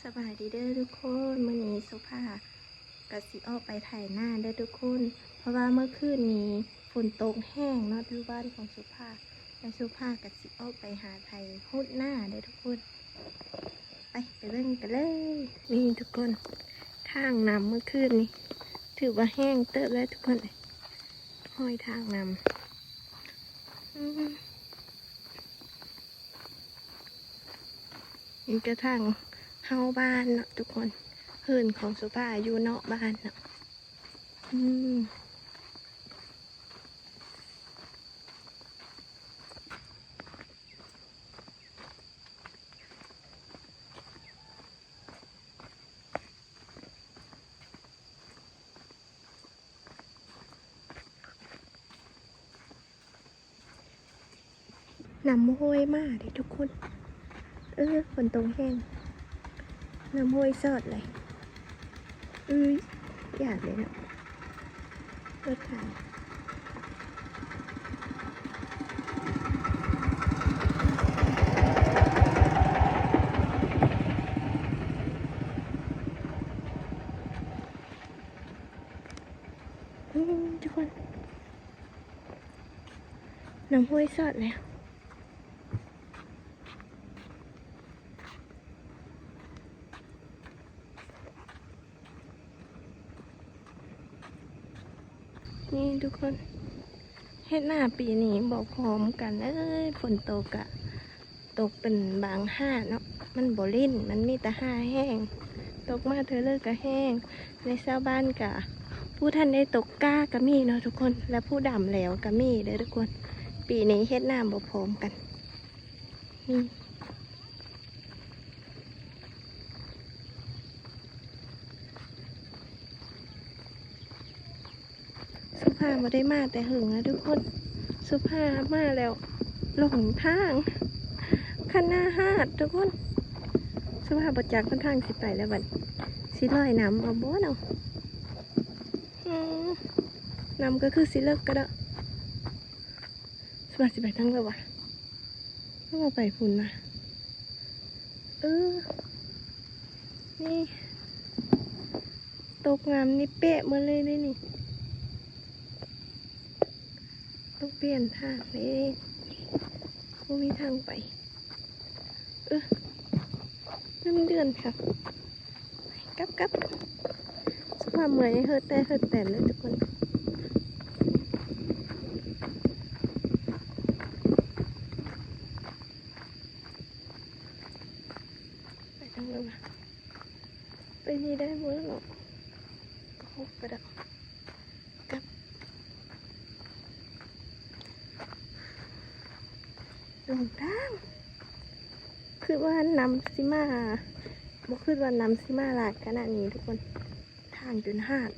ສະບາຍດີເດີທຸກຄົນ, ມື້ນີ້ໂສພາກະຊິອອກໄປໄຖນາເດີທຸກຄົນ, ເພາະວ່າເມື່ອຄືນນີ້ຝົນຕົກແຮງເນາະ ຢູ່ບ້ານຂອງໂສພາ, ແລ້ວໂສພາກະຊິອອກໄປຫາໄຖຫົດນາເດີທຸກຄົນ. ໄປ ໄປເບິ່ງກັນເລີຍ. ນີ້ທຸກຄົນ, ທາງນ້ຳເມື່ອຄືນນີ້ຖືວ່າແຮງເຕີບເລີຍທຸກຄົນ, ຮອຍທາງນ້ຳ. ອືມ ນີ້ກະທາງເຂົ້າບ້ານເນາະທຸກຄົນ, ເຮືອນຂອງໂສພາຢູ່ນອກບ້ານເນາະ. ອືມ ນ້ຳຫ້ວຍມາເດ້ທຸກຄົນ. ເອີ ຝົນຕົກແຮງ, ນ້ຳຫ້ວຍຊອດເລີຍ. ອື ຢ້ານເລີຍເນາະ ລົດໄຖ. ອືມ ທຸກຄົນ ນ້ຳຫ້ວຍຊອດແລ້ວ. ນີ້ທຸກຄົນ ເຮັດນາປີນີ້ບໍ່ພ້ອມກັນເລີຍ, ຝົນຕົກກະຕົກເປັນບາງຫ້າເນາະ, ມັນບໍ່ຫຼິ້ນ, ມັນມີແຕ່ຫ້າແຫ້ງ, ຕົກມາເທື່ອເລີກະແຫ້ງ. ແລະຊາວບ້ານກະ ຜູ້ທັນໄດ້ຕົກກ້າກະມີເນາະທຸກຄົນ, ແລະຜູ້ດຳແລ້ວກະມີເດີທຸກຄົນ. ປີນີ້ເຮັດນາບໍ່ພ້ອມກັນ. ນີ້ ໂສພາບໍ່ໄດ້ມາແຕ່ເຫິງນະທຸກຄົນ, ໂສພາມາແລ້ວຫຼົງທາງ ຄັນນາຮາດທຸກຄົນ. ໂສພາບໍ່ຈັກຫົນທາງຊິໄປແລ້ວບັດ ຊິລອຍນ້ຳເອົາບໍ່ເນາະ. ອືມ ນ້ຳກະຄືຊິເລິກກະດອກ. ສະບາຍ ຊິໄປທາງໃດວະ? ຄືວ່າໄປພຸ້ນນະ. ເອີ ນີ້ ຕົກນ້ຳນີ້ເປະໝົດເລີຍເດ້ນີ້. ຕ້ອງປ່ຽນທາງເດ້, ບໍ່ມີທາງໄປ. ເອີ ນ້ຳເດືອນຄັກ. ກັບ ກັບ ສະພາບເມື່ອຍເຮີດແຕ່ເຮີດແຕນເລີຍທຸກຄົນ. ໄປທາງໃດວະ? ໄປນີ້ໄດ້ບໍ່ເນາະ? ໂອ້ ໄປດອກ. ກັບ ຫຼົງທາງ. ຄືວ່ານ້ຳຊິມາ ບໍ່ຄິດວ່ານ້ຳຊິມາຫຼາຍຂະໜາດນີ້ທຸກຄົນ. ທາງຈົນຫາດ.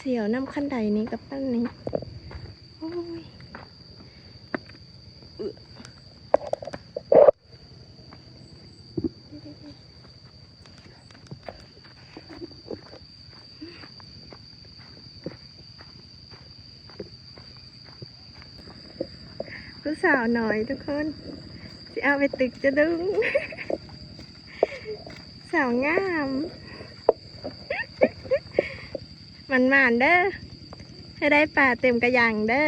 ສຽວນຳຄັນໄດນີ້ກັບປັ້ນນີ້. ໂອ້ຍ ຜູ້ສາວນ້ອຍທຸກຄົນ ຊິເອົາໄປຕຶກຈະດຸງ. ສາວງາມ ໝານໆເດີ ໃຫ້ໄດ້ປາເຕັມກະຍັງເດີ.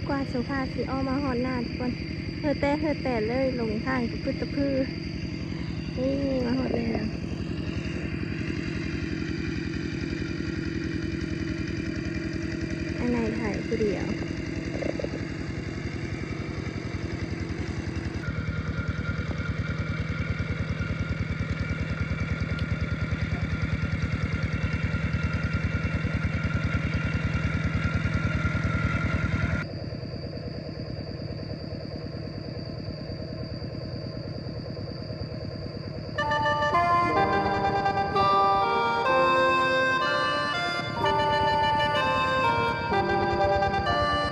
ກວ່າໂສພາຊິອອກມາຮອດໜ້າທຸກຄົນ ເຮີແຕ່ເຮີແຕ່ເລີຍ ຫຼົງທາງຕະພຶດຕະພື. ນີ້ມາຮອດແລ້ວ ອ້າຍໃນຖ່າຍຜູ້ດຽວ. ສ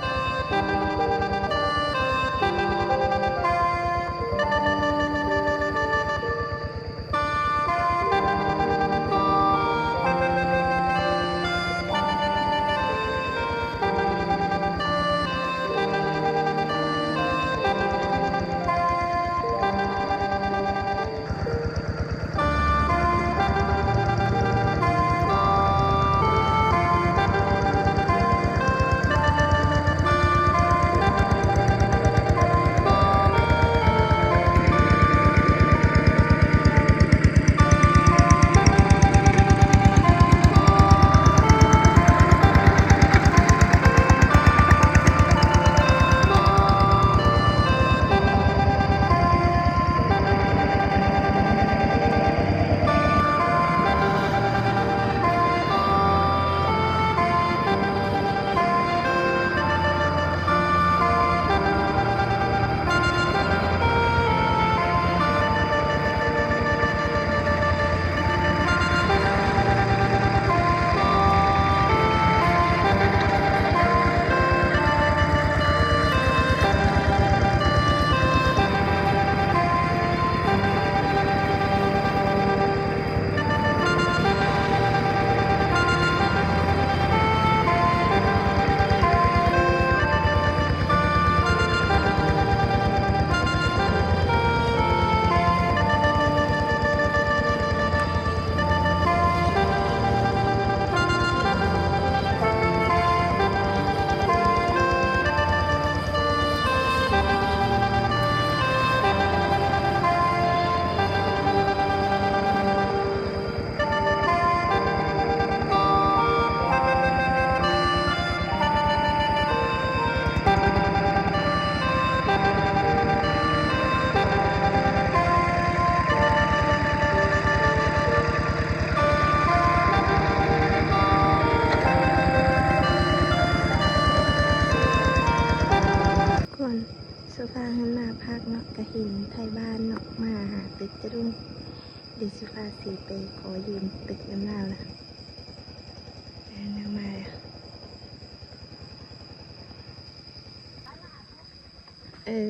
ເອີ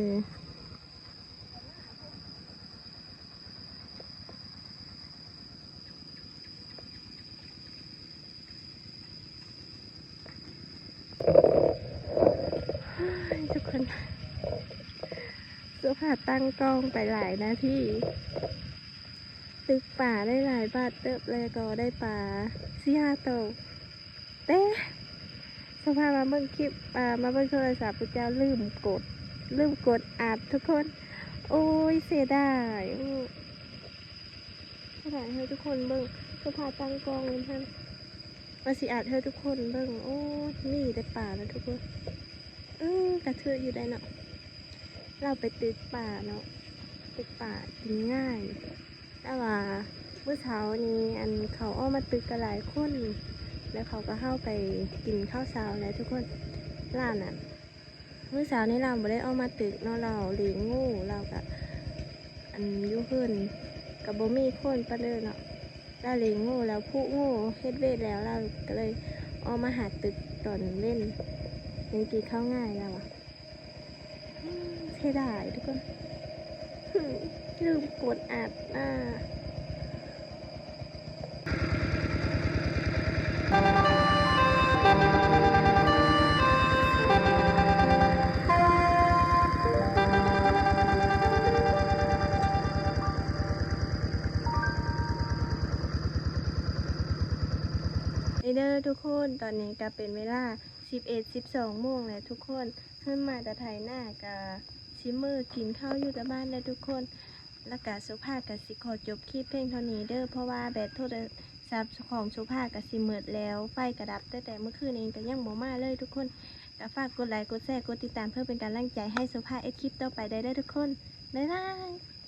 ທຸກຄົນ ໂຊພາຕັ້ງກ້ອງໄປຫຼາຍນາທີ ຕຶກປາໄດ້ຫຼາຍບາດເຕີບ ແລ້ວກໍໄດ້ປາສີ່ຫ້າໂຕ ແຕ່ ໂຊພາມາເບິ່ງຄລິບ ອ່າ ມາເບິ່ງໂທລະສັບ ພະເຈົ້າລືມກົດ ລືມກົດອັດທຸກຄົນ ໂອ້ຍ ເສຍດາຍ ເສຍດາຍໃຫ້ທຸກຄົນເບິ່ງ ໂຊພາຕັ້ງກ້ອງຫັ້ນ ວ່າຊິອັດໃຫ້ທຸກຄົນເບິ່ງ ໂອ້ຍ ມີແຕ່ປານະທຸກຄົນ ເອີ ກະຖືກຢູ່ໄດ໋ເນາະ ລາວໄປຕຶກປາເນາະ ຕຶກປາກິນງ່າຍ ແຕ່ວ່າມື້ເຊົ້ານີ້ ອັນ ເຂົາອອກມາຕຶກກັນຫຼາຍຄົນ ແລ້ວເຂົາກໍເຮົາໄປກິນເຂົ້າເຊົ້າແຫຼະທຸກຄົນ ລາວນະ ມື້ເຊົ້ານີ້ລາວບໍ່ໄດ້ອອກມາຕຶກເນາະ ລາວລ້ຽງງູ ລາວກະ ອັນ ຢູ່ເຮືອນກະບໍ່ມີຄົນປານໃດເນາະ ລາວລ້ຽງງູ ແລ້ວຜູກງູ ເຮັດວຽກແລ້ວ ລາວກະເລີຍອອກມາຫາຕຶກຕອນເວັນ ຍັງກິນເຂົ້າງ່າຍ ລາວວ່າ. ເສຍດາຍທຸກຄົນ ລືມກົດອັດ ອ່າ ນີ້ເດີທຸກຄົນ ຕອນນີ້ກະເປັນເວລາສິບເອັດ ສິບສອງໂມງແລ້ວທຸກຄົນ ຂຶ້ນມາແຕ່ໄຖນາກະຊິມື້ກິນເຂົ້າຢູ່ແຕ່ບ້ານແລ້ວທຸກຄົນ ແລ້ວກະໂສພາກະຊິຂໍຈົບຄລິບພຽງເທົ່ານີ້ເດີ ເພາະວ່າແບັດໂທລະສັບຂອງໂສພາກະຊິໝົດແລ້ວ ໄຟກະດັບແຕ່ແຕ່ມື້ຄືນເອງ ກະຍັງບໍ່ມາເລີຍທຸກຄົນ ກະຝາກກົດໄລ ກົດແຊ ກົດຕິດຕາມ ເພື່ອເປັນກຳລັງໃຈໃຫ້ໂສພາເຮັດຄລິບຕໍ່ໄປໄດ້ເດີທຸກຄົນ ບາຍບາຍ.